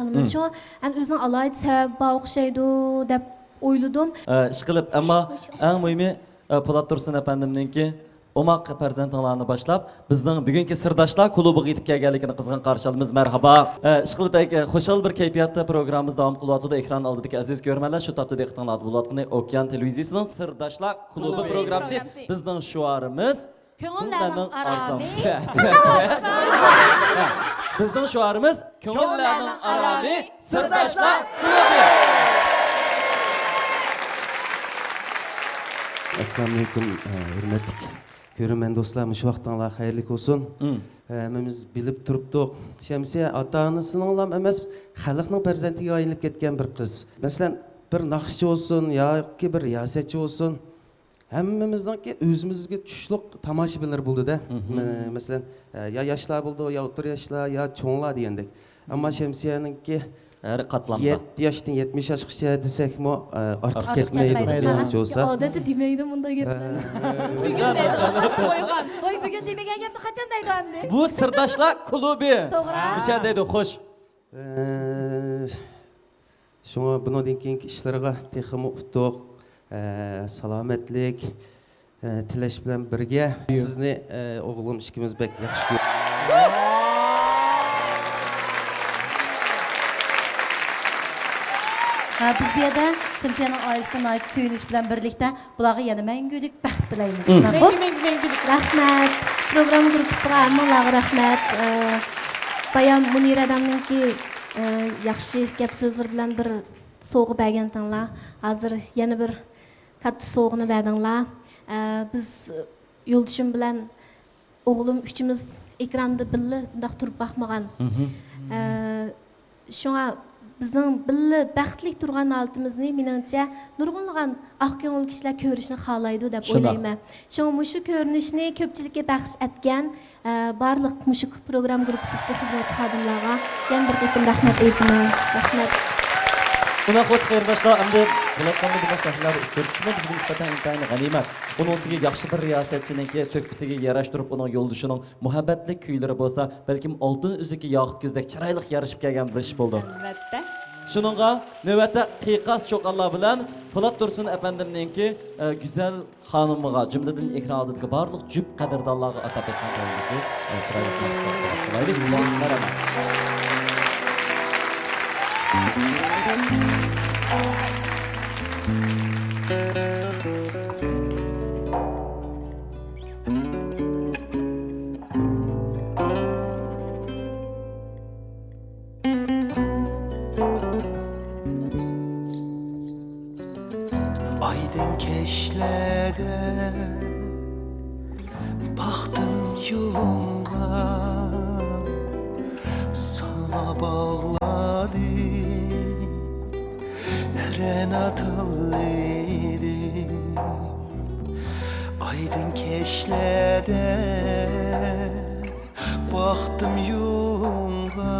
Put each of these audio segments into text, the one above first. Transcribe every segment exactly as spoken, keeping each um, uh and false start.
قىلىمىز. شۇڭا ئەمدى ئۆزىنىڭ ئالاھىدە سەۋەبى بار ئوخشايدۇ دەپ ئويلىدىم. ئە، ئىشقىلىپ، ئەمما ئەڭ مۇھىمى، ئە، پولات تۇرسۇن ئەپەندىمنىڭكى ئوماق پەرزەنتىڭلارنى باشلاپ، بىزنىڭ بۈگۈنكى سىرداشلار كۇلۇبىغا يېتىپ كەلگەنلىكىنى قىزغىن قارشى ئالىمىز. مەرھابا. ئە، ئىشقىلىپ، بەك خۇشال بىر كەيپىياتتا پروگراممىمىز داۋام قىلىۋاتىدۇ. ئېكران ئالدىدىكى ئەزىز كۆرۈرمەنلەر، شۇ تاپتا دىققىتىڭلاردا بولۇۋاتقىنى ئوكيان تېلېۋىزىيىسىنىڭ سىرداشلار كۇلۇبى پروگراممىسى. بىزنىڭ شوئارىمىز كۆڭۈللەرنىڭ ئارامى. بىزنىڭ شوئارىمىز كۆڭۈللەرنىڭ ئارامى سىرداشلار كۇلۇبى. ئەسسالامۇئەلەيكۇم، ھۆرمەتلىك كۆرۈرمەن دوستلار، مۇشۇ ۋاقتىڭلار خەيرلىك بولسۇن. ھەممىمىز بىلىپ تۇرۇپتۇق، شەمسىيە ئاتا-ئانىسىنىڭلام ئەمەس، خەلقنىڭ پەرزەنتىگە ئايلىنىپ كەتكەن بىر قىز. مەسىلەن، بىر ناخشىچى بولسۇن ياكى بىر رىياسەتچى بولسۇن، ھەممىمىزنىڭكى ئۆزىمىزگە چۈشلۈق تاماشىبىنلىرى بولىدۇ-دە. مە-، مەسىلەن، ئە، يا ياشلار بولىدۇ، يا ئوتتۇرا ياشلار، يا چوڭلار دېگەندەك. ئەمما شەمسىيەنىڭكى ھەر قاتلامدا. يەتتە ياشتىن يەتمىش ياشقىچە دېسەكمۇ، ئە، ئارتۇق كەتمەيدۇ، مەيلى بولسا. ئادەتتە دېمەيدۇ مۇنداق گەپلەرنى. بۈگۈن دەيدۇ، قويغان. ۋاي، بۈگۈن دېمىگەن گەپنى قاچان دەيدۇ ئەمدى؟ بۇ سىرداشلار كۇلۇبى. توغرا. مۇشۇ يەردە دەيدۇ، خوش. ئە، شۇڭا بۇنىڭدىن كېيىنكى ئىشلىرىغا تېخىمۇ ئۇتۇق، ئە، سالامەتلىك، ئە، تىلەش بىلەن بىرگە، سىزنى، ئە، ئوغلۇم ئىككىمىز بەك ياخشى كۆرىمىز. ھە، بىز بۇ يەردە شەمسىيەنىڭ ئائىلىسىنى ناھايىتى سۆيۈنۈش بىلەن بىرلىكتە بۇلارغا يەنە مەڭگۈلۈك بەخت تىلەيمىز. مەڭگۈ، مەڭگۈ، مەڭگۈلۈك. رەھمەت. پروگرامما گۇرۇپپىسىغا ھەممىڭلارغا رەھمەت. ئە، بايام مۇنىرە ئادامنىڭكى، ئە، ياخشى گەپ سۆزلىرى بىلەن بىر سوۋغا بەرگەنتىڭلار. ھازىر يەنە بىر كاتتا سوۋغىنى بەردىڭلار. ئە، بىز يولدىشىم بىلەن ئوغلۇم ئۈچىمىز ئېكراندا بىللە بۇنداق تۇرۇپ باقمىغان. ئە، شۇڭا بىزنىڭ بىللە بەختلىك تۇرغان ھالىتىمىزنى، مېنىڭچە، نۇرغۇنلىغان ئاق كۆڭۈل كىشىلەر كۆرۈشنى خالايدۇ دەپ ئويلايمەن. شۇڭا مۇشۇ كۆرۈنۈشنى كۆپچىلىككە بەخش ئەتكەن، ئە، بارلىق مۇشۇ پروگرامما گۇرۇپپىسىدىكى خىزمەتچى خادىملارغا يەنە بىر قېتىم رەھمەت ئېيتىمەن. رەھمەت. بۇنداق بولسا قېرىنداشلار، ئەمدى بولۇۋاتقاندا بۇنداق سەھنىلەردە ئۇچرىتىشمۇ بىزگە نىسبەتەن ئىنتايىن غەنىيمەت. ئۇنىڭ ئۈستىگە ياخشى بىر رىياسەتچىنىڭكى سۆھبىتىگە ياراشتۇرۇپ، ئۇنىڭ يولدىشىنىڭ مۇھەببەتلىك كۈيلىرى بولسا، بەلكىم ئالتۇن ئۈزۈككە ياقۇت كۆزدەك چىرايلىق يارىشىپ كەلگەن بىر ئىش بولىدۇ. ئەلۋەتتە. شۇنىڭغا نۆۋەتتە قىيقاس چوقانلار بىلەن پولات تۇرسۇن ئەپەندىمنىڭكى، ئە، گۈزەل خانىمىغا، جۈملىدىن ئېكران ئالدىدىكى بارلىق جۈپ قەدىردانلارغا ئاتاپ ئېيتقان كۆڭۈلدىكى، ئە، چىرايلىق مەھسۇلاتنى قاراپ سالايلى. ماڭا قارىماڭ. ئايدىڭ كەچلەردە باقتىم يولۇڭغا، ساڭا باغلادىم رەنا تىللىدىم. ئايدىڭ كەچلەردە باقتىم يولۇڭغا،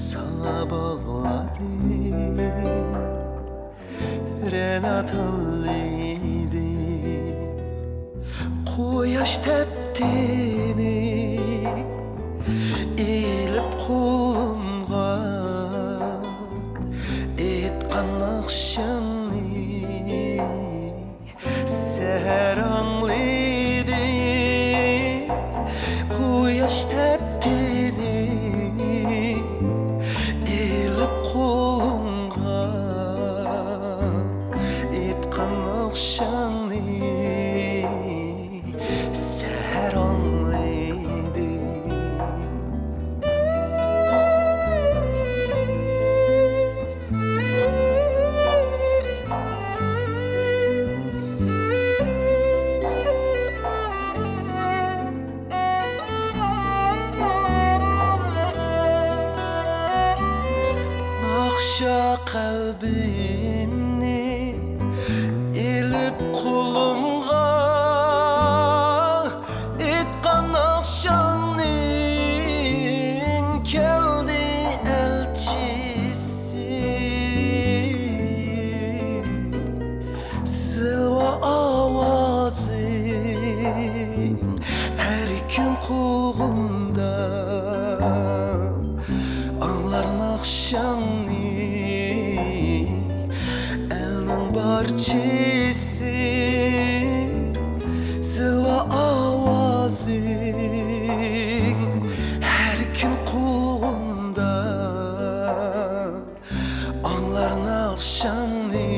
ساڭا باغلادىم رەنا تىللىدىم. قۇياش تەپتىنى ئېلىپ قولۇمغا، ئېيتقان ناخشاڭنى سەھەر ئاڭلىدىم. قۇياش تەپتىنى ئېلىپ قولۇڭغا، ئېيتقان ناخشاڭنى سەھەر ئاڭلىدىم. ناخشا قەلبىمنى ئېلىپ قولۇمغا، ئېيتقان ناخشاڭنىڭ كەلدى ئەلچىسى. زىلۋا ئاۋازىڭ ھەر كۈن قۇلىقىمدا. ئاڭلار ناخشاڭنى ئەلنىڭ بارچىسى، زىلۋا ئاۋازىڭ ھەر كۈن قۇلىقىمدا. ئاڭلار ناخشاڭنى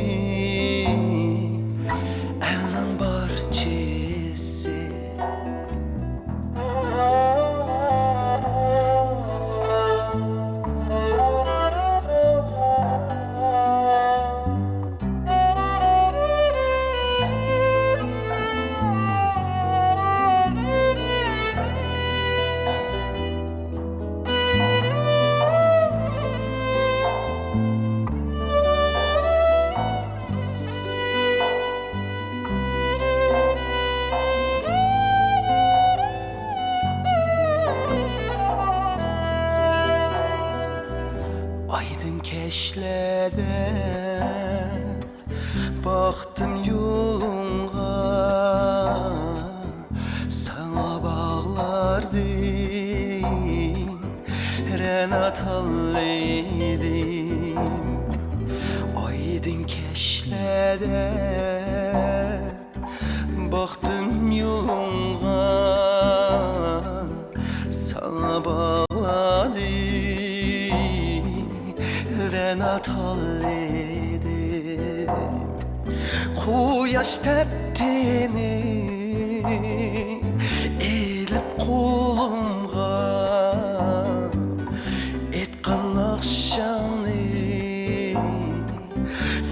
ئەلنىڭ بارچىسى. ئايدىڭ كەچلەردە باقتىم يولۇڭغا، ساڭا باغلاردىن رەنا تاللىدىم. ئايدىڭ كەچلەردە باقتىم يولۇڭغا، ساڭا باغلادىم رەنا تاللىدىم. قۇياش تەپتىنى ئېلىپ قولۇمغا، ئېيتقان ناخشاڭنى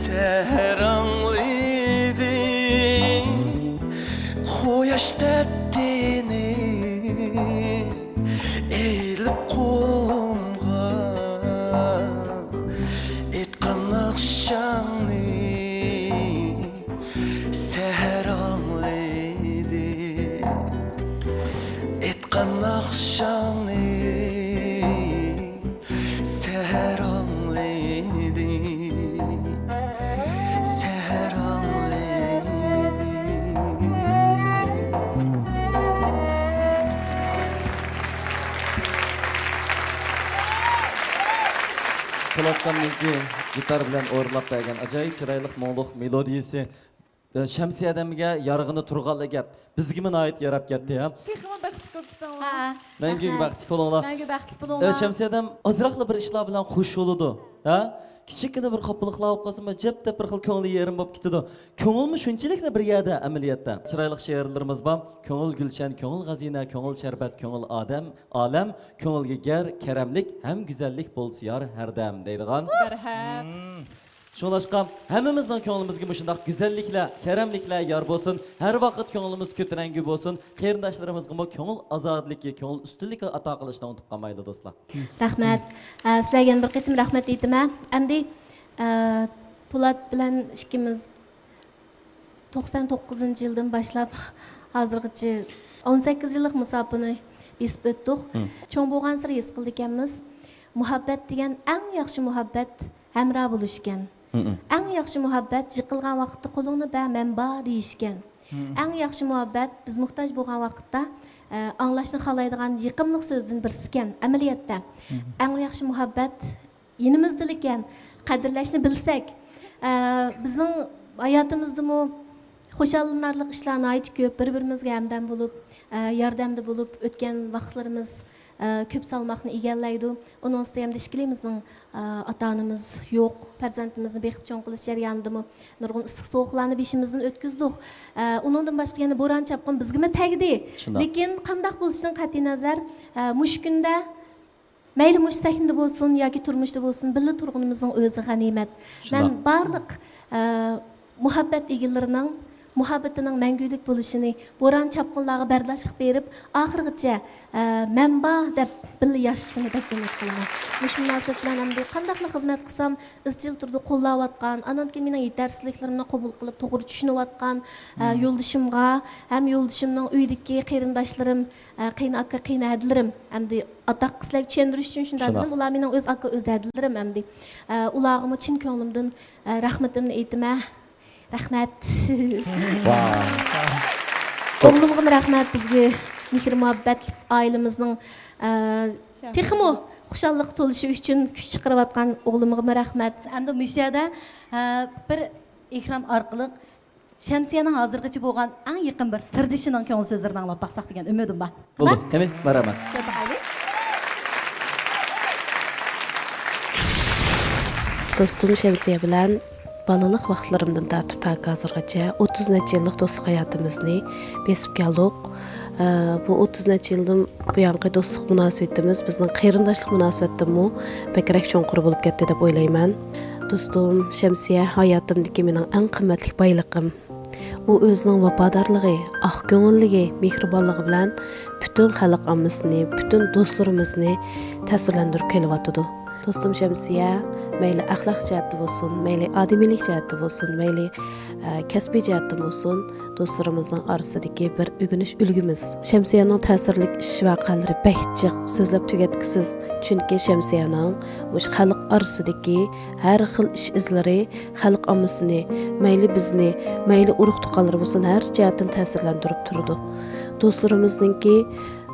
سەھەر ئاڭلىدىم. قۇياش تەپتىنى ئېلىپ قولۇمغا، ئېيتقان ناخشاڭنى سەھەر ئاڭلىدىم. ئېيتقان ناخشاڭنى سەھەر ئاڭلىدىم، سەھەر ئاڭلىدىم. پولات ئاكامنىڭكى گىتار بىلەن ئورۇنلاپ بەرگەن ئاجايىپ چىرايلىق مۇڭلۇق مېلودىيىسى. شەمسىيە ھەدەمگە يارىغىنى تۇرغانلا گەپ. بىزگىمۇ ناھايىتى ياراپ كەتتى، ھە؟ تېخىمۇ بەختلىك بولۇپ كېتىڭلار. ھە. مەڭگۈگە بەختلىك بولۇڭلار. مەڭگۈ بەختلىك بولۇڭلار. ئە، شەمسىيە ھەدەم ئازراقلا بىر ئىشلار بىلەن خوش بولىدۇ، ھە؟ كىچىككىنە بىر خاپىلىقلار بولۇپ قالسىمۇ، جەپ دەپ بىر خىل كۆڭلى يېرىم بولۇپ كېتىدۇ. كۆڭۈلمۇ شۇنچىلىكلا بىر يەردە ئەمەلىيەتتە. چىرايلىق شېئىرلىرىمىز بار. كۆڭۈل گۈلشەن، كۆڭۈل غەزىنە، كۆڭۈل شەربەت، كۆڭۈل ئادەم، ئالەم، كۆڭۈلگە گەر، كەرەملىك ھەم گۈزەللىك بولسا يار ھەردەم دەيدىغان. مەرھەپ. شۇڭلاشقا، ھەممىمىزنىڭ كۆڭلىمىزگە مۇشۇنداق گۈزەللىكلەر، كەرەملىكلەر يار بولسۇن. ھەر ۋاقىت كۆڭلىمىز كۆتۈرەڭگۈ بولسۇن. قېرىنداشلىرىمىزغىمۇ كۆڭۈل ئازادىلىكى، كۆڭۈل ئۈستۈنلۈكى ئاتا قىلىشنى ئۇنتۇپ قالمايلى، دوستلار. رەھمەت. ئە، سىلەرگە يەنە بىر قېتىم رەھمەت ئېيتىمەن. ئەمدى، ئە، پولات بىلەن ئىككىمىز توقسان توققۇزىنچى يىلدىن باشلاپ ھازىرغىچە ئون سەككىز يىللىق مۇساپىنى بېسىپ ئۆتتۇق. چوڭ بولغانسېرى ھېس قىلىدىكەنمىز، مۇھەببەت دېگەن ئەڭ ياخشى مۇھەببەت ھەمراھ بولۇشكەن. ئەڭ ياخشى مۇھەببەت يىقىلغان ۋاقىتتا قولۇڭنى بەر، مەن بار دېيىشكەن. ئەڭ ياخشى مۇھەببەت بىز موھتاج بولغان ۋاقىتتا، ئە، ئاڭلاشنى خالايدىغان يېقىملىق سۆزدىن بىرسىكەن. ئەمەلىيەتتە، ئەڭ ياخشى مۇھەببەت يېنىمىزدىلا ئىكەن، قەدىرلەشنى بىلسەك. ئە، بىزنىڭ ھاياتىمىزدىمۇ خۇشاللىنارلىق ئىشلار ناھايىتى كۆپ. بىر-بىرىمىزگە ھەمدەم بولۇپ، ئە، ياردەمدە بولۇپ ئۆتكەن ۋاقىتلىرىمىز، ئە، كۆپ سالماقنى ئىگىلەيدۇ. ئۇنىڭ ئۈستىگە ھەمدە ئىككىلىمىزنىڭ، ئە، ئاتا-ئانىمىز يوق. پەرزەنتىمىزنى بېقىپ چوڭ قىلىش جەريانىدىمۇ نۇرغۇن ئىسسىق-سوغۇقلارنى بېشىمىزدىن ئۆتكۈزدۇق. ئە، ئۇنىڭدىن باشقا يەنە بوران-چاپقۇن بىزگىمۇ تەگدى. شۇنداق. لېكىن قانداق بولۇشىدىن قەتئىينەزەر، ئە، مۇشۇ كۈندە مەيلى مۇشۇ سەھنىدە بولسۇن ياكى تۇرمۇشتا بولسۇن، بىللە تۇرغىنىمىزنىڭ ئۆزى غەنىيمەت. شۇنداق. مەن بارلىق، ئە، مۇھەببەت ئىگىلىرىنىڭ مۇھەببىتىنىڭ مەڭگۈلۈك بولۇشىنى، بوران-چاپقۇنلارغا بەرداشلىق بېرىپ، ئاخىرغىچە، ئە، مەن بار دەپ بىللە ياشىشىنى بەك ئۈمىد قىلىمەن. مۇشۇ مۇناسىۋەت بىلەن ئەمدى قانداقلا خىزمەت قىلسام، ئىزچىل تۈردە قوللاۋاتقان، ئاندىن كېيىن مېنىڭ يېتەرسىزلىكلىرىمنى قوبۇل قىلىپ، توغرا چۈشىنىۋاتقان، ئە، يولدىشىمغا ھەم يولدىشىمنىڭ ئۆيىدىكى قېرىنداشلىرىم، ئە، قېيىن ئاكا، قېيىن ھەدىلىرىم، ئەمدى ئاتاققا سىلەرگە چۈشەندۈرۈش ئۈچۈن شۇنداق دېدىم. ئۇلار مېنىڭ ئۆز ئاكا، ئۆز ھەدىلىرىم ئەمدى. ئە، ئۇلارغىمۇ چىن كۆڭلۈمدىن، ئە، رەھمىتىمنى ئېيتىمەن. رەھمەت. ۋاي. ئوغلۇمغىمۇ رەھمەت، بىزگە مېھىر-مۇھەببەتلىك ئائىلىمىزنىڭ، ئە، تېخىمۇ خۇشاللىققا تولۇشى ئۈچۈن كۈچ چىقىرىۋاتقان ئوغلۇمغىمۇ رەھمەت. ئەمدى مۇشۇ يەردە، ئە، بىر ئېكران ئارقىلىق شەمسىيەنىڭ ھازىرغىچە بولغان ئەڭ يېقىن بىر سىردىشىنىڭ كۆڭۈل سۆزلىرىنى ئاڭلاپ باقساق دېگەن ئۈمىدىم بار. بولدى، قېنى، بارىمەن. كۆرۈپ باقايلى. دوستۇم شەمسىيە بىلەن بالىلىق ۋاقىتلىرىمدىن تارتىپ تاكى ھازىرغىچە ئوتتۇز نەچچە يىللىق دوستلۇق ھاياتىمىزنى بېسىپ كەلدۇق. ئە، بۇ ئوتتۇز نەچچە يىلدىن بۇيانقى دوستلۇق مۇناسىۋىتىمىز، بىزنىڭ قېرىنداشلىق مۇناسىۋەتتىنمۇ بەكرەك چوڭقۇر بولۇپ كەتتى دەپ ئويلايمەن. دوستۇم شەمسىيە ھاياتىمدىكى مېنىڭ ئەڭ قىممەتلىك بايلىقىم. ئۇ ئۆزىنىڭ ۋاپادارلىقى، ئاقكۆڭۈللۈكى، مېھرىبانلىقى بىلەن پۈتۈن خەلق ئاممىسىنى، پۈتۈن دوستلىرىمىزنى تەسىرلەندۈرۈپ كېلىۋاتىدۇ. دوستۇم شەمسىيە مەيلى ئەخلاق جەھەتتە بولسۇن، مەيلى ئادىمىيلىك جەھەتتە بولسۇن، مەيلى، ئە، كەسپىي جەھەتتە بولسۇن، دوستلىرىمىزنىڭ ئارىسىدىكى بىر ئۆگىنىش ئۈلگىمىز. شەمسىيەنىڭ تەسىرلىك ئىش ۋەقەلىرى بەك جىق، سۆزلەپ تۈگەتكۈسىز. چۈنكى شەمسىيەنىڭ مۇشۇ خەلق ئارىسىدىكى ھەر خىل ئىش ئىزلىرى خەلق ئاممىسىنى، مەيلى بىزنى، مەيلى ئۇرۇق-تۇغقانلىرى بولسۇن، ھەر جەھەتتىن تەسىرلەندۈرۈپ تۇرىدۇ. دوستلىرىمىزنىڭكى،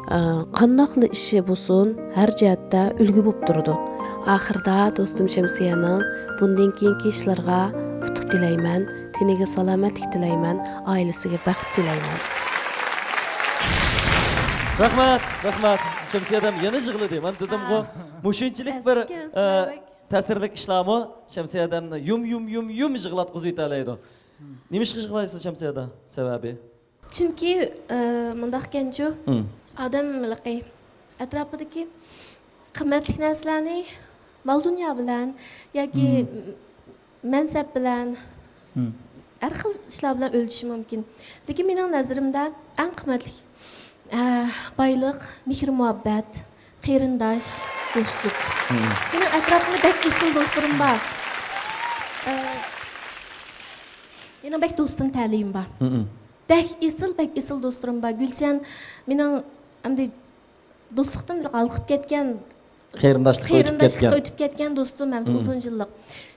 ئە، قانداقلا ئىشى بولسۇن، ھەر جەھەتتە ئۈلگە بولۇپ تۇرىدۇ. ئاخىرىدا دوستۇم شەمسىيەنىڭ بۇندىن كېيىنكى ئىشلىرىغا ئۇتۇق تىلەيمەن، تېنىگە سالامەتلىك تىلەيمەن، ئائىلىسىگە بەخت تىلەيمەن. رەھمەت، رەھمەت. شەمسىيە ئادەم يەنە يىغلىدى. مەن دېدىمغۇ، مۇشۇنچىلىك بىر، ئە، تەسىرلىك ئىشلارمۇ شەمسىيە ئادەمنى يۇم، يۇم، يۇم، يۇم يىغلاتقۇزۇۋېتەلەيدۇ. نېمىشقا يىغلايسىز شەمسىيە ئادا؟ سەۋەبى؟ چۈنكى، ئە، مۇنداقكەنچۇ، مم. ئادەم ھېلىقى ئەتراپىدىكى قىممەتلىك نەرسىلەرنى مال-دۇنيا بىلەن ياكى مم. مەنسەپ بىلەن، مم. ھەر خىل ئىشلار بىلەن ئۆلچىشى مۇمكىن. لېكىن مېنىڭ نەزىرىمدە ئەڭ قىممەتلىك، ئە، بايلىق، مېھىر-مۇھەببەت، قېرىنداش، دوستلۇق. مم. مېنىڭ ئەتراپىمدا بەك ئېسىل دوستلىرىم بار. ئە، مېنىڭ بەك دوستۇم، تەلىيىم بار. مم. بەك ئېسىل، بەك ئېسىل دوستلىرىم بار. گۈلشەن مېنىڭ ئەمدى دوستلۇقتىن ھالقىپ كەتكەن، قېرىنداشلىققا ئۆتۈپ قېرىنداشلىققا كەتكەن. ئۆتۈپ كەتكەن دوستۇم ھەمدە مم. ئۇزۇن يىللىق.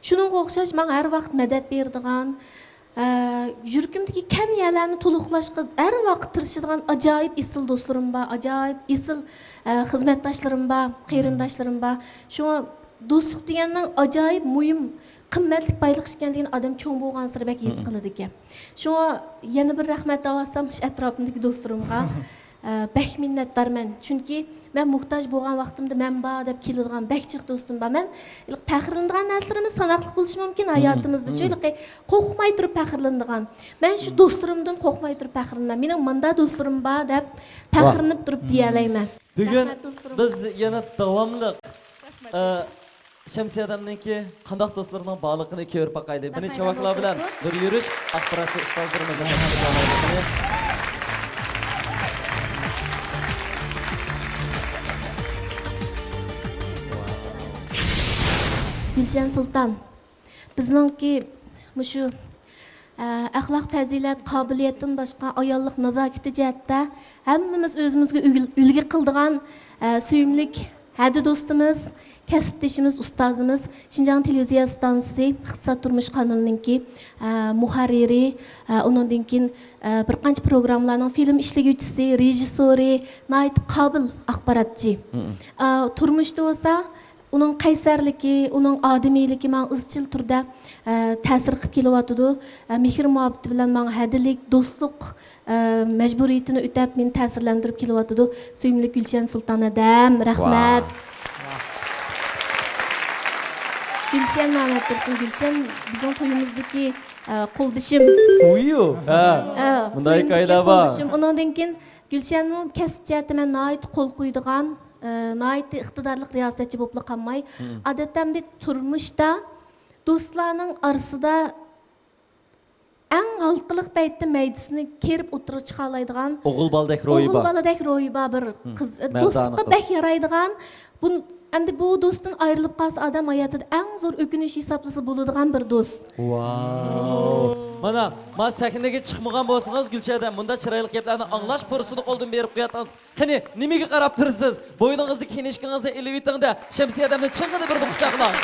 شۇنىڭغا ئوخشاش ماڭا ھەر ۋاقىت مەدەت بېرىدىغان، ئە، يۈرىكىمدىكى كەم يەرلەرنى تولۇقلاشقا ھەر ۋاقىت تىرىشىدىغان ئاجايىپ ئېسىل دوستلىرىم بار، ئاجايىپ ئېسىل، ئە، خىزمەتداشلىرىم بار، قېرىنداشلىرىم بار. شۇڭا دوستلۇق دېگەننىڭ ئاجايىپ مۇھىم، قىممەتلىك بايلىق ئىكەنلىكىنى ئادەم چوڭ بولغانسېرى بەك ھېس مم. قىلىدىكەن. شۇڭا يەنە بىر رەھمەت دەۋاتسام، مۇشۇ ئەتراپىمدىكى دوستلىرىمغا، ئە، بەك مىننەتدارمەن. چۈنكى مەن موھتاج بولغان ۋاقتىمدا مەن بار دەپ كېلىدىغان بەك جىق دوستۇم بار. مەن ھېلىقى پەخىرلىنىدىغان نەرسىلىرىمىز ساناقلىق بولۇشى مۇمكىن مم. ھاياتىمىزدىچۇ، مم. ھېلىقى قورقماي تۇرۇپ پەخىرلىنىدىغان. مەن شۇ مم. دوستلىرىمدىن قورقماي تۇرۇپ پەخىرلىنىمەن. مېنىڭ ماندا دوستلىرىم بار دەپ ۋاھ. پەخىرلىنىپ تۇرۇپ مم. دېيەلەيمەن. بۈگۈن رەھمەت دوستلىرىم. بىز يەنە داۋاملىق، رەھمەت. ئە، شەمسىيە ئادەمنىڭكى قانداق دوستلىرىنىڭ بارلىقىنى كۆرۈپ باقايلى. بىر نەچچە رەھمەت. ۋاكىللار بىلەن بىر يۈرۈش ئاخباراتچى ئۇستازلىرىمىزنىڭ ھەمراھلىقىنى. گۈلشەن سۇلتان، بىزنىڭكى مۇشۇ، ئە، ئەخلاق پەزىلەت، قابىلىيەتتىن باشقا ئاياللىق نازاكىتى جەھەتتە ھەممىمىز ئۆزىمىزگە ئۈل-، ئۈلگە قىلىدىغان، ئە، سۆيۈملۈك ھەدە دوستىمىز، كەسىپدىشىمىز، ئۇستازىمىز، شىنجاڭ تېلېۋىزىيە ئىستانسىسى ئىقتىساد تۇرمۇش قانىلىنىڭكى، ئە، مۇھەررىرى، ئە، ئۇنىڭدىن كېيىن، ئە، بىر قانچە پروگراممىلارنىڭ فىلىم ئىشلىگۈچىسى، رېژىسسورى، ناھايىتى قابىل ئاخباراتچى. مم. ئە، تۇرمۇشتا بولسا ئۇنىڭ قەيسەرلىكى، ئۇنىڭ ئادىمىيلىكى ماڭا ئىزچىل تۈردە، ئە، تەسىر قىلىپ كېلىۋاتىدۇ. ئە، مېھىر-مۇھەببىتى بىلەن ماڭا ھەدىلىك، دوستلۇق، ئە، مەجبۇرىيىتىنى ئۆتەپ، مېنى تەسىرلەندۈرۈپ كېلىۋاتىدۇ. سۆيۈملۈك گۈلشەن سۇلتان ھەدەم، رەھمەت. ۋاھ. گۈلشەن مەمەتتۇرسۇن، گۈلشەن بىزنىڭ تويىمىزدىكى، ئە، قولدىشىم. ئۇيۇ، ھە. ئە، مۇنداق تويۇمدىكى ھېكايىلەر بار. قولدىشىم. ئۇنىڭدىن كېيىن گۈلشەنمۇ كەسىپ جەھەتتە مەن ناھايىتى قول قويىدىغان، ئە، ناھايىتى ئىقتىدارلىق رىياسەتچى بولۇپلا قالماي، مم. ئادەتتە ئەمدى تۇرمۇشتا دوستلارنىڭ ئارىسىدا ئەڭ ھالقىلىق پەيتتە مەيدىسىنى كېرىپ ئوتتۇرىغا چىقالايدىغان، ئوغۇل بالىدەك روھى ئوغۇل بار. بالىدەك روھى بار بىر مم. قىز. مەردانە دوستلۇققا قىز. بەك يارايدىغان. بۇ، ئەمدى بۇ دوستتىن ئايرىلىپ قالسا ئادەم ھاياتىدا ئەڭ زور ئۆكۈنۈش ھېسابلىسا بولىدىغان بىر دوست. ۋاو. مانا، ما سەھنىگە چىقمىغان بولسىڭىز، گۈلشەدە، مۇنداق چىرايلىق گەپلەرنى ئاڭلاش پۇرسىتىنى قولدىن بېرىپ قوياتتىڭىز. قېنى، نېمىگە قاراپ تۇرىسىز؟ بوينىڭىزدىكى كىنىشكىڭىزنى ئېلىۋېتىڭ-دە، شەمسىيە ئادەمنى چىڭقىدە بىرنى قۇچاقلاڭ.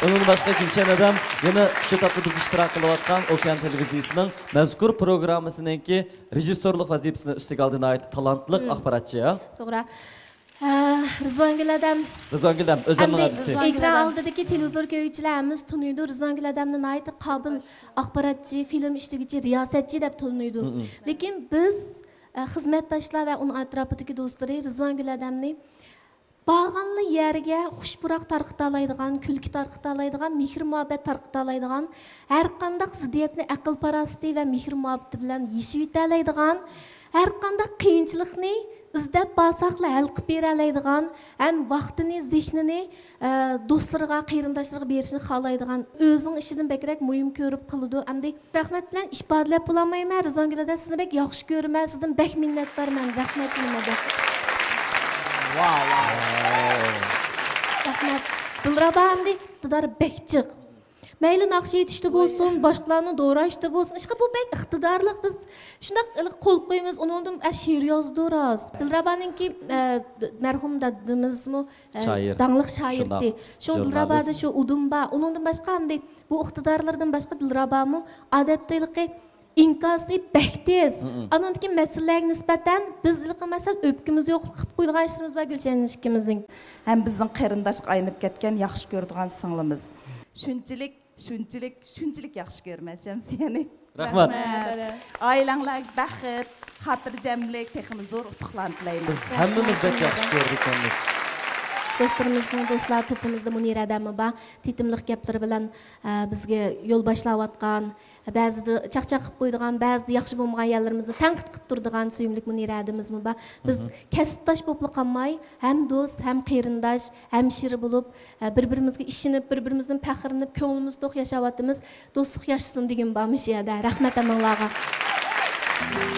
ئۇنىڭدىن باشقا گۈلشەن ھەدەم يەنە شۇ تاپتا بىز ئىشتىراك قىلىۋاتقان ئوكيان تېلېۋىزىيىسىنىڭ مەزكۇر پروگراممىسىنىڭكى رېژىسسورلۇق ۋەزىپىسىنى ئۈستىگە ئالدى، ناھايىتى تالانتلىق ئاخباراتچى. توغرا. ھە، رىزۋانگۈل ھەدەم. رىزۋانگۈل ھەدەم، ئۆزۈمنىڭ ھەدىسى. ئېكران ئالدىدىكى تېلېۋىزور كۆرگۈچىلەر ھەممىسى تونۇيدۇ. رىزۋانگۈل ھەدەمنى ناھايىتى قابىل ئاخباراتچى، فىلىم ئىشلىگۈچى، رىياسەتچى دەپ تونۇيدۇ. لېكىن بىز، ئە، خىزمەتداشلار ۋە ئۇنىڭ ئەتراپىدىكى دوستلىرى رىزۋانگۈل ھەدەمنى بارغانلا يەرگە خۇش پۇراق تارقىتالايدىغان، كۈلكە تارقىتالايدىغان، مېھىر مۇھەببەت تارقىتالايدىغان، ھەرقانداق زىددىيەتنى ئەقىل پاراسىتى ۋە مېھىر مۇھەببىتى بىلەن يېشىۋېتەلەيدىغان، ھەرقانداق قىيىنچىلىقنى ئىزدەپ بارساقلا ھەل قىلىپ بېرەلەيدىغان ھەم ۋاقتىنى، زېھنىنى، ئە، دوستلىرىغا، قېرىنداشلىرىغا بېرىشنى خالايدىغان، ئۆزىنىڭ ئىشىدىن بەكرەك مۇھىم كۆرۈپ قىلىدۇ. ئەمدى رەھمەت بىلەن ئىپادىلەپ بولالمايمەن. رىزۋانگۈل ھەدە، سىزنى بەك ياخشى كۆرىمەن، سىزدىن بەك مىننەتدارمەن. رەھمەت يەنە بەك. ۋاۋ، ۋاۋ. رەھمەت. دىلرەبا ئەمدى ئىقتىدار بەك جىق. مەيلى ناخشا ئېيتىشتا بولسۇن، باشقىلارنى دوراشتا بولسۇن. ئىشقىلىپ بۇ بەك ئىقتىدارلىق. بىز شۇنداق قول قويىمىز، ئۇنىڭدىن ئە، شېئىر يازىدۇ راست. دىلرەبانىڭكى، ئە، مەرھۇم دادىمىزمۇ، ئە، شائىر. داڭلىق شائىرتى. شۇ دىلرەبادا شۇ ئۇدۇم بار. ئۇنىڭدىن باشقا ئەمدى بۇ ئىقتىدارلىرىدىن باشقا دىلرەبامۇ ئادەتتە ھېلىقى ئىنكاسى بەك تېز. ئانىڭدىكى مەسىلىلەرگە نىسبەتەن بىز ھېلىقى مەسىلە ئۆپكىمىز يوق قىلىپ قويىدىغان ئىشلىرىمىز بار گۈلشەن ئىككىمىزنىڭ. ھەم بىزنىڭ قېرىنداشقا ئايلىنىپ كەتكەن ياخشى كۆرىدىغان سىڭلىمىز. شۇنچىلىك، شۇنچىلىك، شۇنچىلىك ياخشى كۆرىمەن شەمسىيەنى. رەھمەت. رەھمەت. ئائىلەڭلەرگە بەخت، خاتىرجەملىك، تېخىمۇ زور ئۇتۇقلارنى تىلەيمىز. بىز ھەممىمىز بەك ياخشى كۆرىدىكەنمىز. دوستلىرىمىزنىڭ، دوستلار توپىمىزدا مۇنىرە ھەدەممۇ بار. تېتىملىق گەپلىرى بىلەن، ئە، بىزگە يول باشلاۋاتقان، بەزىدە چاقچاق قىلىپ قويىدىغان، بەزىدە ياخشى بولمىغان يەرلىرىمىزنى تەنقىد قىلىپ تۇرىدىغان سۆيۈملۈك مۇنىرە ھەدىمىزمۇ بار. بىز كەسىپداش بولۇپلا قالماي، ھەم دوست، ھەم قېرىنداش، ھەمشىرە بولۇپ، ئە، بىر-بىرىمىزگە ئىشىنىپ، بىر-بىرىمىزدىن پەخىرلىنىپ، كۆڭلىمىز توق ياشاۋاتىمىز. دوستلۇق ياشىسۇن دېگۈم بار مۇشۇ يەردە. رەھمەت ھەممىڭلارغا.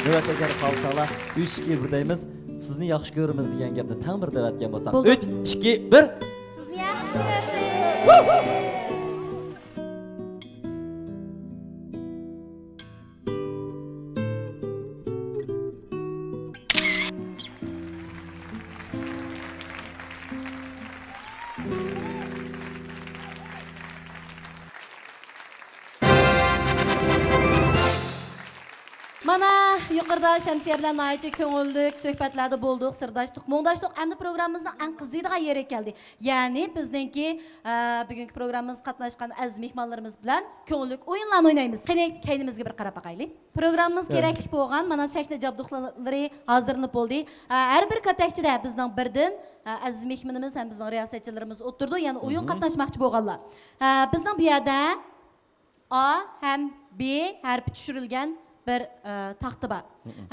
نۆۋەتتە ئەگەر خالىساڭلار، ئۈچ، ئىككى، بىر دەيمىز. سىزنى ياخشى كۆرىمىز دېگەن گەپنى تەڭ بىر دەۋەتكەن بولساق. بولدى. ئۈچ، ئىككى، بىر. سىزنى ياخشى كۆرىمىز. مانا، يۇقىرىدا شەمسىيە بىلەن ناھايىتى كۆڭۈللۈك سۆھبەتلەردە بولدۇق، سىرداشتۇق، مۇڭداشتۇق. ئەمدى پروگراممىمىزنىڭ ئەڭ قىزىيدىغان يېرىگە كەلدى. يەنى بىزنىڭكى، ئە، بۈگۈنكى پروگراممىمىزغا قاتناشقان ئەزىز مېھمانلىرىمىز بىلەن كۆڭۈللۈك ئويۇنلارنى ئوينايمىز. قېنى، كەينىمىزگە بىر قاراپ باقايلى. پروگراممىمىز كېرەكلىك بولغان، مانا، سەھنە جابدۇقلىرى ھازىرلىنىپ بولدى. ئە، ھەر بىر كاتەكچىدە بىزنىڭ بىردىن، ئە، ئەزىز مېھمىنىمىز ھەم بىزنىڭ رىياسەتچىلىرىمىز ئولتۇرىدۇ. يەنە ئويۇن قاتناشماقچى بولغانلار. ئە، بىزنىڭ بۇ يەردە ئا ھەم بې ھەرپى چۈشۈرۈلگەن بىر، ئە، تاختا بار.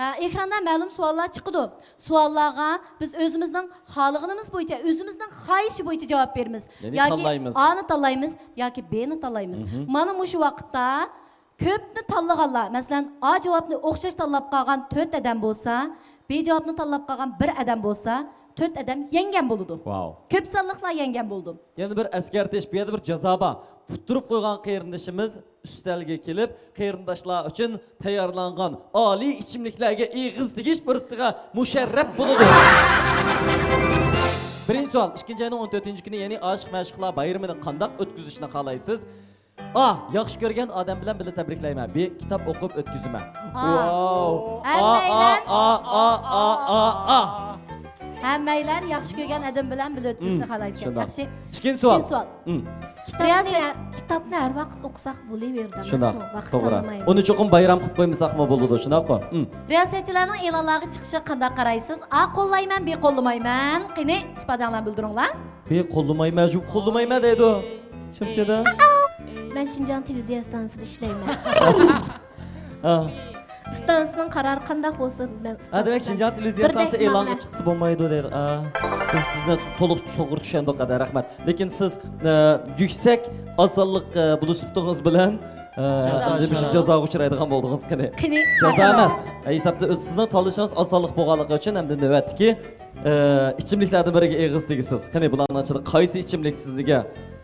ئە، ئېكراندا مەلۇم سوئاللار چىقىدۇ. سوئاللارغا بىز ئۆزىمىزنىڭ خالىغىنىمىز بويىچە، ئۆزىمىزنىڭ خاھىشى بويىچە جاۋاب بېرىمىز. يەنى ياكى تاللايمىز. ئانى تاللايمىز، ياكى بېنى تاللايمىز. مانا مۇشۇ ۋاقىتتا كۆپنى تاللىغانلار، مەسىلەن، ئا جاۋابنى ئوخشاش تاللاپ قالغان تۆت ئادەم بولسا، بې جاۋابنى تاللاپ قالغان بىر ئادەم بولسا، تۆت ئادەم يەڭگەن بولىدۇ. ۋاۋ. كۆپ سانلىقلار يەڭگەن بولىدۇ. يەنە بىر ئەسكەرتىش، بۇ يەردە بىر جازا بار. ئۇتتۇرۇپ قويغان قېرىندىشىمىز ئۈستەلگە كېلىپ، قېرىنداشلار ئۈچۈن تەييارلانغان ئالىي ئىچىملىكلەرگە ئېغىز تېگىش پۇرسىتىغا مۇشەررەپ بولىدۇ. بىرىنچى سوئال، ئىككىنچى ئاينىڭ ئون تۆتىنچى كۈنى، يەنى ئاشىق مەشۇقلار بايرىمىنى قانداق ئۆتكۈزۈشنى خالايسىز؟ ئا، ياخشى كۆرگەن ئادەم بىلەن بىللە تەبرىكلەيمەن. بې، كىتاب ئوقۇپ ئۆتكۈزىمەن. ئا. ۋاۋ. ھەممەيلەن. ئا، ئا، ئا. ھەممەيلەن ياخشى كۆرگەن ئادەم بىلەن بىللە ئۆتكۈزۈشنى خالايدىكەن. شۇنداق. ياخشى. ئىككىنچى سوئال. ئىككىنچى سوئال. كىتابنى، كىتابنى ھەر ۋاقىت ئوقۇساق بولۇۋېرىدۇ، شۇنداق، ئەمەسمۇ؟ ۋاقىت توغرا. تاللىمايمىز. ئۇنى چوقۇم بايرام قىلىپ قويمىساقمۇ بولىدۇ، شۇنداققۇ؟ رىياسەتچىلەرنىڭ ئېلانلارغا چىقىشىغا قانداق قارايسىز؟ ئا، قوللايمەن، بې، قوللىمايمەن. قېنى، ئىپادەڭلارنى بىلدۈرۈڭلار. بې، قوللىمايمەن، جۇ، قوللىمايمەن دەيدۇ. شەمسىيەدە. مەن شىنجاڭ تېلېۋىزىيە ئىستانسىسىدا ئىشلەيمەن. ھا. ئىستانسىنىڭ قارارى قانداق بولسا، مەن ھا، دېمەك، ئىستانسىدىن شىنجاڭ تېلېۋىزىيە بىردەك ئىستانسىسىدا ئېلانغا ماڭىمەن. چىقسا بولمايدۇ دەيدۇ. ئا، بىز سىزنى تولۇق توغرا چۈشەندۇق، ھەدە، رەھمەت. لېكىن سىز، ئە، يۈكسەك ئاز سانلىق، ئە، بولۇش سۈپىتىڭىز بىلەن، ئە، جازا ئەمدى مۇشۇ ئۇچرايدۇ. جازاغا ئۇچرايدىغان بولدىڭىز، قېنى. قېنى. جازا ئەمەس. ئە، ھېسابتا ئۆز، سىزنىڭ تاللىشىڭىز ئاز سانلىق بولغانلىقى ئۈچۈن ئەمدى نۆۋەتتىكى، ئە، ئىچىملىكلەردىن بىرىگە ئېغىز تېگىسىز. قېنى، بۇلارنىڭ ئىچىدە قايسى ئىچىملىك سىزگە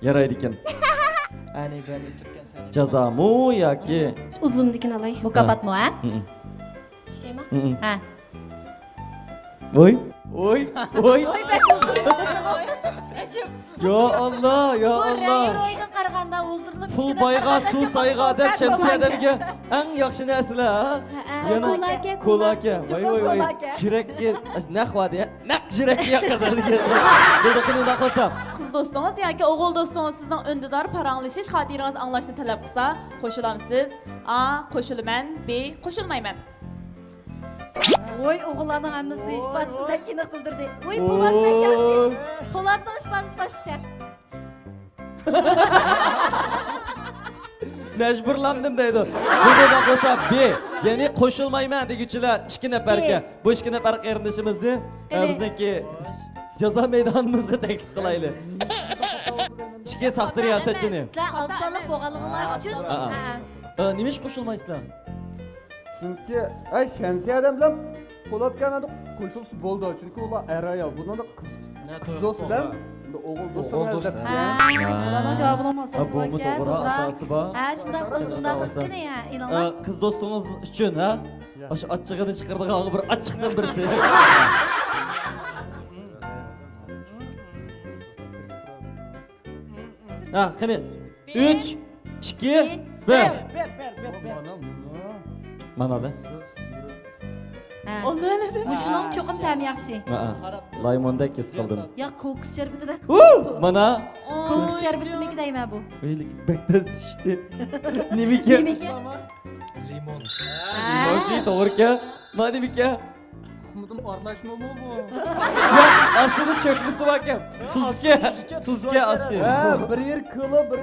يارايدىكەن؟ ئەنى بەنى تۈركەن سەنى. جازامۇ ياكى؟ ئۇدۇلۇمدىكىنى ئالاي. مۇكاپاتمۇ، ھە؟ ھە. ئىشەيمەن. ھە. ۋوي. ۋوي. ۋوي. ۋوي، بەك ئۇزۇن. يا ئاللا، يا بۇ ئاللا. رەي رويدىن قارىغاندا ھۇزۇرلۇق پۇل بايغا، سۇ سايغا دەپ شەمسىيە ئادەمگە ئەڭ ياخشى نەرسىلەر، ھە؟ ھە، ئە، يەنە كولاكە، كولاكە. ۋاي، ۋاي، ۋاي. كولاكە. يۈرەككە، نەق بار دېگەن، نەق يۈرەككە يېقىدۇ دېگەن. بولدى، قېنى، ئۇنداق بولسا. قىز دوستىڭىز ياكى ئوغۇل دوستىڭىز سىزنىڭ ئۈندىدار پاراڭلىشىش خاتىرىڭىزنى ئاڭلاشنى تەلەپ قىلسا، قوشۇلامسىز؟ ئا، قوشۇلىمەن. بى، قوشۇلمايمەن. ۋوي، ئوغۇللارنىڭ ھەممىسى ئىپادىسىنى بەك ئېنىق بىلدۈردى. ۋوي، پولات بەك ياخشى. پولاتنىڭ ئىپادىسى باشقىچە. مەجبۇرلاندىم دەيدۇ. بۇنداق بولسا بى، يەنى قوشۇلمايمەن دېگۈچىلەر ئىككى نەپەركەن. بۇ ئىككى نەپەر قېرىندىشىمىزنى، ئە، قېنى؟ بىزنىڭكى جازا مەيدانىمىزغا تەكلىپ قىلايلى. ئىككى ساختا رىياسەتچىنى. سىلەر ئاز سانلىق بولغانلىقىڭلار ئۈچۈن. ئا، ئا. ھە. ئە، نېمە ئىش قوشۇلمايسىلەر؟ چۈنكى، ئەي، شەمسىيە ئادەم بىلەن پولات ئاكا قوشۇلسا بولىدۇ. چۈنكى ئۇلار ئەر ئايال. بۇنىڭدا قىز، قىز دوست بىلەن ئوغۇل دوست. ئوغۇل دوست. ھە. ئۇلارنىڭ جاۋابىنىڭ ئاساسى باركەن، توغرا. ئاساسى بار. ھە، شۇنداق، شۇنداق قىلىپ قېنى، ھە، ئېلان. ئە، قىز دوستىڭىز ئۈچۈن، ھە؟ يا. ئاشۇ ئاچچىقىنى چىقىرىدىغان بىر ئاچچىقتىن بىرسى. ھە، قېنى. ئۈچ، ئىككى، بىر. بىر، بىر، بىر، بىر، بىر. مانا دە. ھە. مۇشۇنىڭ چوقۇم تەمى ياخشى. ھە، ھە. لايموندەك ھېس قىلدىم. يا، كوكۇس شەربىتىدەك. ھۇ! مانا. كوكۇس شەربىتىمىكى دەيمەن بۇ. ۋەي، لېكىن بەك تەس چۈشتى. نېمىكەن؟ نېمىكەن؟ لىمون. ھە. لىمون سۈيى توغرىكەن. مانا نېمىكەن؟ ئۇقمىدىم، ئارىلاشمىمۇ بۇ؟ ياق، ئاستىدا چۆكمىسى باركەن. تۇزكەن، تۇزكەن ئاستى. ھە، بىر يېرى كىلو، بىر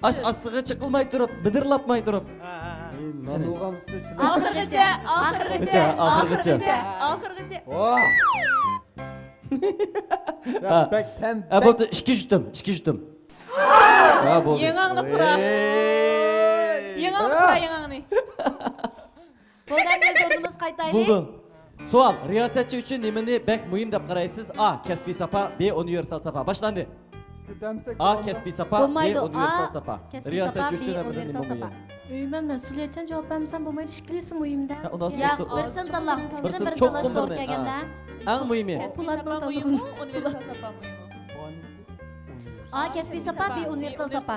ئاش ئاستىغا چېقىلماي تۇرۇپ، مىدىرلاتماي تۇرۇپ. ھە، ھە، ھە. ئاخىرغىچە، ئاخىرغىچە، ئاخىرغىچە، ئاخىرغىچە. ھە، بوپتۇ، ئىككى يۈتۈم، ئىككى يۈتۈم. ھە، بولدى. يېڭىڭنى پۇرا. يېڭىڭنى پۇرا، يېڭىڭنى. بولدى، ئەمدى سورۇنىمىزغا قايتايلى. بولدى. سوئال، رىياسەتچى ئۈچۈن نېمىنى بەك مۇھىم دەپ قارايسىز؟ ئا، كەسپىي ساپا، بى، ئۇنىۋېرسال ساپا. باشلاندى. ئا، كەسپىي ساپا، بى، ئۇنىۋېرسال ساپا. رىياسەتچى ئۈچۈن ھەممىدىن نېمە مۇھىم؟ ئۆيمەن مەسئۇلىيەتچان جاۋاب بەرمىسەم بولمايدۇ، ئىككىلىسى مۇھىمدە. ياق، بىرسىنى تاللاڭ، ئىككىدىن بىرىنى تاللاش توغرا كەلگەندە. ئەڭ مۇھىمى. ئۇنىۋېرسال ساپا مۇھىممۇ؟ ئا، كەسپىي ساپا، بى، ئۇنىۋېرسال ساپا.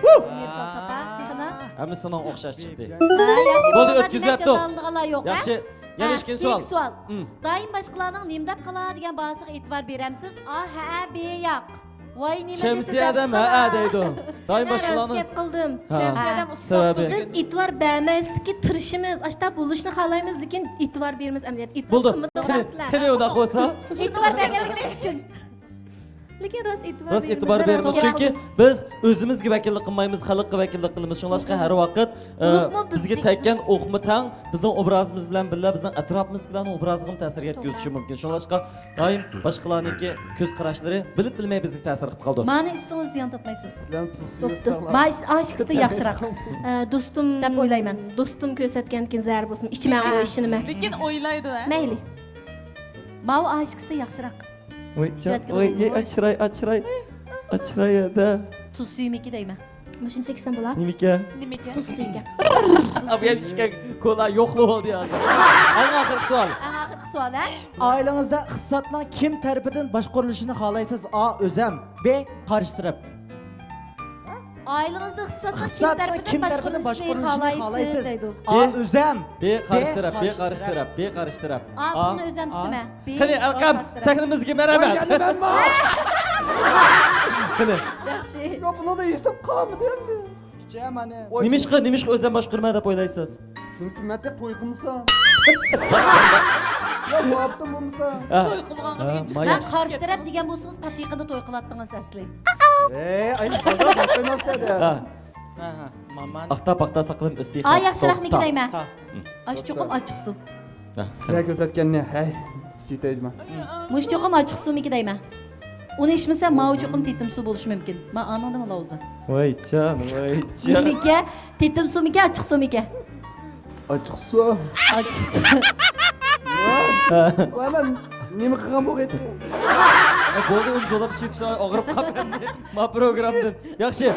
ئۇنىۋېرسال ساپا. قېنى؟ ھەممىسىنىڭ ئوخشاش چىقتى. ھە، ياخشى، بولدى، بولدى، ئۆتكۈزۈپ دېمەك، جازالىنىدىغانلار يوق، ھە؟ ياخشى، يەنە ئىككىنچى سوئال. كېيىنكى سوئال. دائىم باشقىلارنىڭ نېمە دەپ قالا دېگەن باھاسىغا ئېتىبار بېرەمسىز؟ ئا، ھەئە، بى، ياق. ۋاي، نېمە دېسە دەپ قىلىڭ. شەمسىيە ئادەم ھەئە دەيدۇ. دائىم باشقىلارنىڭ. راست گەپ قىلدىم. ھە. شەمسىيە ئادەم ئۇسسۇل. سەۋەبى؟ بىز ئېتىبار بەرمەسلىككە تىرىشىمىز. ئاشتا بولۇشنى خالايمىز، لېكىن ئېتىبار بېرىمىز ئەمەلىيەتتە. بولدى. قېنى، قېنى ئۇنداق بولسا؟ ئېتىبار بەرگەنلىكىمىز ئۈچۈن. لېكىن راست ئېتىبار، راست ئېتىبار بېرىمىز، چۈنكى بىز ئۆزىمىزگە ۋەكىللىك قىلمايمىز، خەلققە ۋەكىللىك قىلىمىز. شۇڭلاشقا ھەر ۋاقىت، ئە، بىزگە تەگكەن ئوقمۇ تەڭ بىزنىڭ ئوبرازىمىز بىلەن بىللە بىزنىڭ ئەتراپىمىزدىكىلەرنىڭ ئوبرازىغىمۇ تەسىر يەتكۈزۈشى مۇمكىن. شۇڭلاشقا دائىم باشقىلارنىڭكى كۆز قاراشلىرى بىلىپ بىلمەي بىزگە تەسىر قىلىپ قالىدۇ. مانا ئىچسىڭىز زىيان تارتمايسىز. بوپتۇ. مانا ئاشىكىسى ياخشىراق. ئە، دوستۇم دەپ ئويلايمەن. دوستۇم كۆرسەتكەندىكىن زەھەر بولسۇن. ئىچمەڭ ئۇ ئىشىنىمەن. لېكىن ئويلايدۇ، ھە؟ مەيلى. ماۋۇ ئاشىكىسى ياخشىراق. ۋاي، ئاچراي، ئاچراي، ئاچراي. ئاچراي، ھەدە. تۇز سۈيىمىكى دەيمەن. مۇشۇنچە ئىچسەم بولا؟ نېمىكەن؟ نېمىكەن؟ تۇز سۈيىكەن. ئابىيەم ئىچكەن كولا يوقلا بولدى ھازىر. ئەڭ ئاخىرقى سوئال. ئەڭ ئاخىرقى سوئال، ھە؟ ئائىلىڭىزدە ئىقتىسادنىڭ كىم تەرىپىدىن باشقۇرۇلۇشىنى خالايسىز؟ ئا، ئۆزەم. بى، قارشى تەرەپ. ئائىلىڭىزدە ئىقتىسادنىڭ كىم تەرىپىدىن باشقۇرۇلۇشىنى خالايسىز دەيدۇ. ئا، ئۆزەم. بى، قارشى تەرەپ، بى، قارشى تەرەپ، بى، قارشى تەرەپ. ئا، پۇلنى ئۆزەم تۇتىمەن. قېنى، ئەلقەم، سەھنىمىزگە مەرھەمەت. قېنى. ياخشى. ياق، بۇنىڭدا ھېچ نېمە قالمىدى ئەمدى. نېمىشقا، نېمىشقا ئۆزەم باشقۇرىمەن دەپ ئويلايسىز؟ چۈنكى مەن تېخى توي قىلمىسام. يا، مۇئاپتىن بولمىسا. توي قىلمىغانغا دېگەن. مەن قارشى تەرەپ دېگەن بولسىڭىز، پاتىقىدا توي قىلاتتىڭىز ئەسلى. ئەي، ئاي، باشقا مەقسەت. ھە، ھە، مامان. ئاختا پاختا ساقلىنىپ ئۆستى. ئا، ياخشىراقمىكى دەيمەن. تا. ئاش چوقۇم ئاچچىقسۇ. سىلەر كۆرسەتكەننى، ھەي، سۈيتەيدىمەن. مۇشۇ چوقۇم ئاچچىقسۇمىكى دەيمەن. ئۇنى ئىچمىسە، ماۋۇ چوقۇم تېتىمسۇ بولۇشى مۇمكىن. ما ئانىڭدىمۇ لاۋزا. ۋايجان، ۋايجان. نېمىكە؟ تېتىمسۇمىكى، ئاچچىقسۇمىكى؟ ئاچچىقسۇ. ئاچچىقسۇ. ۋاي، مەن نېمە قىلغان بولغىيتتى؟ ئە، بولدى، ئۇنى زورلاپ ئىچىۋېتىش ئاغرىپ قالدى ما پروگرامدىن. ياخشى.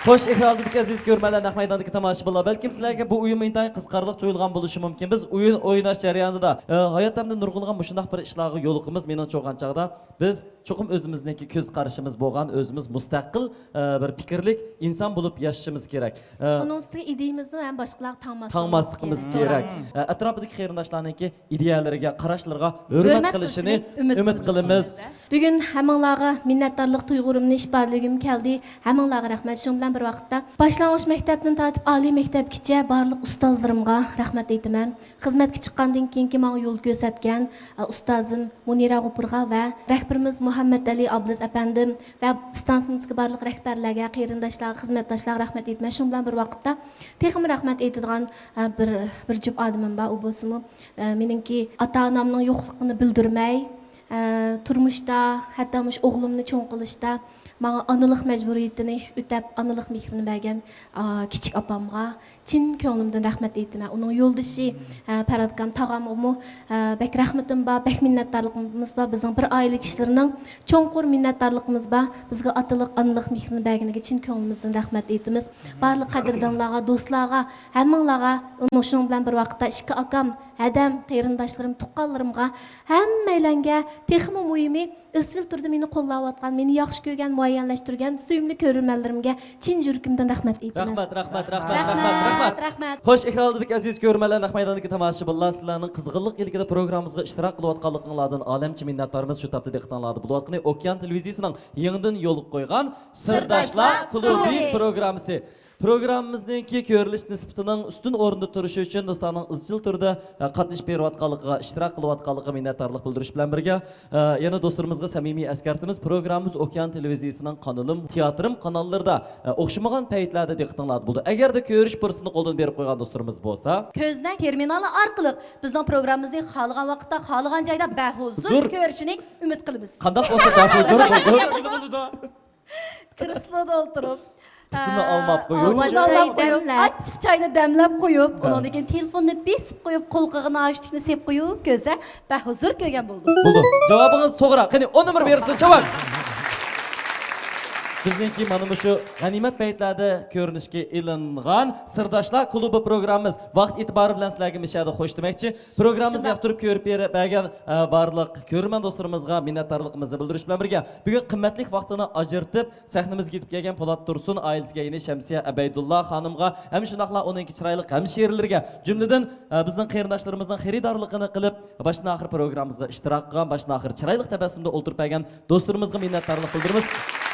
خوش، ئېكران ئالدىدىكى ئەزىز كۆرۈرمەنلەر، نەق مەيداندىكى تاماشىبىنلار، بەلكىم سىلەرگە بۇ ئويۇن ئىنتايىن قىزىقارلىق تۇيۇلغان بولۇشى مۇمكىن. بىز ئويۇن ئويناش جەريانىدا، ئە، ھايات ھەمدە نۇرغۇنلىغان مۇشۇنداق بىر ئىشلارغا يولۇقىمىز. مېنىڭچە بولغان چاغدا بىز چوقۇم ئۆزىمىزنىڭكى كۆز قارىشىمىز بولغان، ئۆزىمىز مۇستەقىل، ئە، بىر پىكىرلىك ئىنسان بولۇپ ياشىشىمىز كېرەك. ئە، ئۇنىڭ ئۈستىگە ئىدىيىمىزنى ھەم باشقىلارغا تاڭماسلىقىمىز تاڭماسلىقىمىز كېرەك. كېرەك. ئە، ئەتراپىدىكى قېرىنداشلارنىڭكى ئىدىيەلىرىگە، قاراشلىرىغا ھۆرمەت ھۆرمەت قىلىشىنى قىلىشىنى ئۈمىد ئۈمىد قىلىمىز. قىلىمىز. بۈگۈن ھەممىڭلارغا مىننەتدارلىق تۇيغۇلىرىمنى ئىپادىلىگۈم كەلدى. ھەممىڭلارغا رەھمەت. شۇنىڭ بىلەن بىر ۋاقىتتا، باشلانغۇچ مەكتەپتىن تارتىپ ئالىي مەكتەپكىچە بارلىق ئۇستازلىرىمغا رەھمەت ئېيتىمەن. خىزمەتكە چىققاندىن كېيىنكى ماڭا يول كۆرسەتكەن، ئە، ئۇستازىم مۇنىرە غوپۇرغا ۋە رەھبىرىمىز مۇھەممەتئەلى ئابلىز ئەپەندىم ۋە ئىستانسىمىزدىكى بارلىق رەھبەرلەرگە، قېرىنداشلارغا، خىزمەتداشلارغا رەھمەت ئېيتىمەن. شۇنىڭ بىلەن بىر ۋاقىتتا، تېخىمۇ رەھمەت ئېيتىدىغان، ئە، بىر، بىر جۈپ ئادىمىم بار. ئۇ بولسىمۇ، ئە، مېنىڭكى ئاتا-ئانامنىڭ يوقلۇقىنى بىلدۈرمەي، ئە، تۇرمۇشتا، ھەتتا مۇشۇ ئوغلۇمنى چوڭ قىلىشتا ماڭا ئانىلىق مەجبۇرىيىتىنى ئۆتەپ، ئانىلىق مېھرىنى بەرگەن، ئا، كىچىك ئاپامغا چىن كۆڭلۈمدىن رەھمەت ئېيتىمەن. ئۇنىڭ يولدىشى، ئە، پەرھات ئاكام، تاغامغىمۇ، ئە، بەك رەھمىتىم بار، بەك مىننەتدارلىقىمىز بار. بىزنىڭ بىر ئائىلە كىشىلىرىنىڭ چوڭقۇر مىننەتدارلىقىمىز بار. بىزگە ئاتىلىق، ئانىلىق مېھرىنى بەرگىنىگە چىن كۆڭلىمىزدىن رەھمەت ئېيتىمىز. بارلىق قەدىردانلارغا، دوستلارغا، ھەممىڭلارغا، ئۇنىڭ، شۇنىڭ بىلەن بىر ۋاقىتتا ئىككى ئاكام، ھەدەم، قېرىنداشلىرىم، تۇغقانلىرىمغا، ھەممەيلەنگە، تېخىمۇ مۇھىمى، ئىزچىل تۈردە مېنى قوللاۋاتقان، مېنى ياخشى كۆرگەن، مۇئەييەنلەشتۈرگەن سۆيۈملۈك كۆرۈرمەنلىرىمگە چىن يۈرىكىمدىن رەھمەت ئېيتىمەن. رەھمەت، رەھمەت، رەھمەت، رەھمەت، رەھمەت، رەھمەت. رەھمەت. خوش، ئېكران ئالدىدىكى ئەزىز كۆرۈرمەنلەر، نەق مەيداندىكى تاماشىبىنلار، سىلەرنىڭ قىزغىنلىق ئىلكىدە پروگراممىمىزغا ئىشتىراك قىلىۋاتقانلىقىڭلاردىن ئالەمچە مىننەتدارمىز. شۇ تاپتا دىققىتىڭلاردا بولۇۋاتقىنى ئوكيان تېلېۋىزىيىسىنىڭ يېڭىدىن يولغا قويغان سىرداشلار سىرداشلار كۇلۇبى كۇلۇبى پروگراممىسى. پروگراممىمىزنىڭكى كۆرۈلۈش نىسبىتىنىڭ ئۈستۈن ئورۇندا تۇرۇشى ئۈچۈن دوستلارنىڭ ئىزچىل تۈردە، ئە، قاتنىشىپ بېرىۋاتقانلىقىغا، ئىشتىراك قىلىۋاتقانلىقىغا مىننەتدارلىق بىلدۈرۈش بىلەن بىرگە، ئە، يەنە دوستلىرىمىزغا سەمىمىي ئەسكەرتىمىز، پروگراممىمىز ئوكيان تېلېۋىزىيىسىنىڭ قانىلىم، تىياتىرىم قاناللىرىدا، ئە، ئوخشىمىغان پەيتلەردە دىققىتىڭلاردا بولىدۇ. ئەگەردە كۆرۈش پۇرسىتىنى قولدىن بېرىپ قويغان دوستلىرىمىز بولسا، كۆزنەك تېرمىنالى ئارقىلىق بىزنىڭ پروگراممىمىزنى خالىغان ۋاقىتتا، خالىغان جايدا بەھۇزۇر زۇر. كۆرۈشىنى ئۈمىد قىلىمىز. قانداق بولسا بەھۇزۇر بولىدۇ. كرېسلودا ئولتۇرۇپ، سۈتىنى ئالماپ قويۇپ. ئاۋۇ، چاي دەملەپ. ئاچچىق چاينى دەملەپ قويۇپ، ھە. ئۇنىڭدىن كېيىن تېلېفوننى بېسىپ قويۇپ، قۇلىقىغا نائۇشنىكنى سېلىپ قويۇپ كۆرسە، بەھۇزۇر كۆرگەن بولىدۇ. بولدى. جاۋابىڭىز توغرا. قېنى، ئون نومۇر بېرىلسۇن، چاۋاك. بىزنىڭكى مانا مۇشۇ غەنىيمەت پەيتلەردە كۆرۈنۈشكە ئېلىنغان سىرداشلار كۇلۇبى پروگراممىمىز ۋاقىت ئېتىبارى بىلەن سىلەرگە مۇشۇ يەردە خوش دېمەكچى. پروگراممىمىزنى شۇنداق. ياقتۇرۇپ كۆرۈپ بېرىپ بەرگەن، ئە، بارلىق كۆرۈرمەن دوستلىرىمىزغا مىننەتدارلىقىمىزنى بىلدۈرۈش بىلەن بىرگە، بۈگۈن قىممەتلىك ۋاقتىنى ئاجرىتىپ، سەھنىمىزگە يېتىپ كەلگەن پولات تۇرسۇن ئائىلىسىگە، يەنى شەمسىيە ئەبەيدۇللا خانىمغا ھەم شۇنداقلا ئۇنىڭكى چىرايلىق ھەمشىرىلىرىگە، جۈملىدىن، ئە، بىزنىڭ قېرىنداشلىرىمىزنىڭ خېرىدارلىقىنى قىلىپ، باشتىن ئاخىر پروگراممىمىزغا ئىشتىراك قىلغان، باشتىن ئاخىر چىرايلىق تەبەسسۇمدا ئولتۇرۇپ بەرگەن دوستلىرىمىزغا مىننەتدارلىق بىلدۈرىمىز.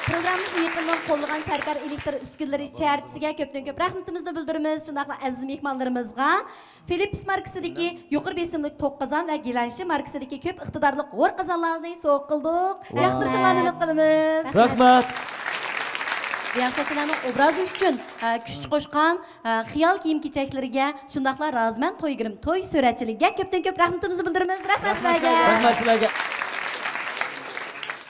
پروگراممىمىزنى يېقىندىن قوللىغان سەركار ئېلېكتر ئۈسكۈنىلىرى شەھەرچىسىگە كۆپتىن كۆپ رەھمىتىمىزنى بىلدۈرىمىز. شۇنداقلا ئەزىز مېھمانلىرىمىزغا فىلىپس ماركىسىدىكى يۇقىرى بېسىملىق توك قازان ۋە گىلەنشى ماركىسىدىكى كۆپ ئىقتىدارلىق ھور قازانلارنى سوۋغا قىلدۇق. ۋاو. ياقتۇرۇشۇڭلارنى ئۈمىد قىلىمىز. رەھمەت. رىياسەتچىلەرنىڭ ئوبرازى ئۈچۈن، ئە، كۈچ قوشقان، ئە، خىيال كىيىم-كېچەكلىرىگە، شۇنداقلا رازىمەن توي گىرىم توي سۈرەتچىلىكىگە كۆپتىن كۆپ رەھمىتىمىزنى بىلدۈرىمىز. رەھمەت سىلەرگە. رەھمەت سىلەرگە.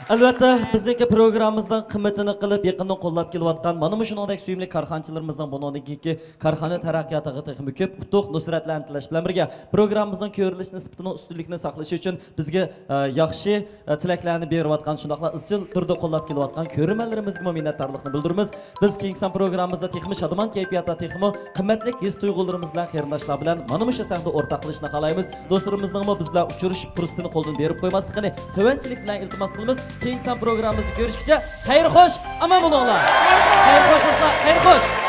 ئەلۋەتتە، بىزنىڭكى پروگراممىمىزنىڭ قىممىتىنى قىلىپ، يېقىندىن قوللاپ كېلىۋاتقان مانا مۇشۇنىڭدەك سۆيۈملۈك كارخانىچىلىرىمىزنىڭ بۇنىڭدىن كېيىنكى كارخانا تەرەققىياتىغا تېخىمۇ كۆپ ئۇتۇق، نۇسرەتلەرنى تىلەش بىلەن بىرگە، پروگراممىمىزنىڭ كۆرۈلۈش نىسبىتىنىڭ ئۈستۈنلۈكىنى ساقلىشى ئۈچۈن بىزگە، ئە، ياخشى، ئە، تىلەكلەرنى بېرىۋاتقان، شۇنداقلا ئىزچىل تۈردە قوللاپ كېلىۋاتقان كۆرۈرمەنلىرىمىزگىمۇ مىننەتدارلىقنى بىلدۈرىمىز. بىز كېيىنكى سان پروگراممىمىزدا تېخىمۇ شادىمان كەيپىياتتا، تېخىمۇ قىممەتلىك ھېس تۇيغۇلىرىمىز بىلەن قېرىنداشلار بىلەن مانا مۇشۇ سەھنىدە ئورتاقلىشىشنى خالايمىز. دوستلىرىمىزنىڭمۇ بىز بىلەن ئۇچرىشىش پۇرسىتىنى قولدىن بېرىپ قويماسلىقىنى تۆۋەنچىلىك بىلەن ئىلتىماس قىلىمىز. كېيىنكى سان پروگراممىمىزدا كۆرۈشكىچە خەير خوش، ئامان بولۇڭلار. خەير خوش دوستلار، خەير خوش.